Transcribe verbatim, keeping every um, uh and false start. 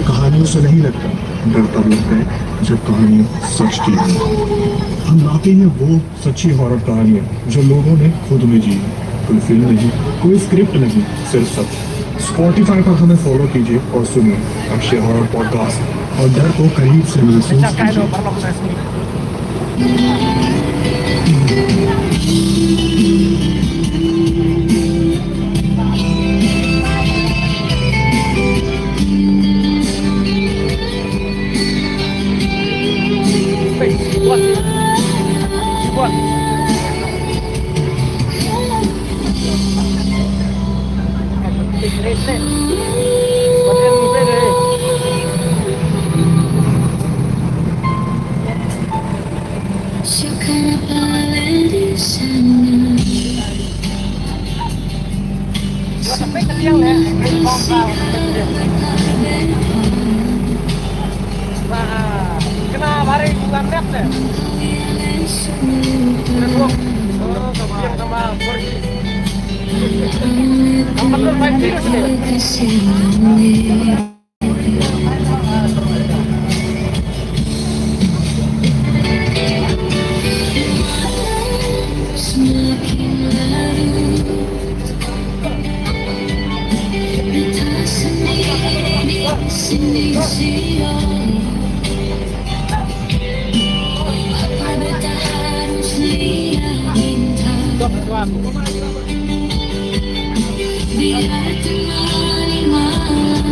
कहानियों से नहीं लगता, डर तब लगता है जब कहानियां सच की हों। हम लाते हैं वो सच्ची हॉरर कहानियां जो लोगों ने खुद में जी। कोई फिल्म नहीं, कोई स्क्रिप्ट नहीं, सिर्फ सच। स्पॉटिफाई पर हमें फॉलो कीजिए और सुनिए अक्षय हॉरर पॉडकास्ट और डर को करीब से महसूस कीजिए।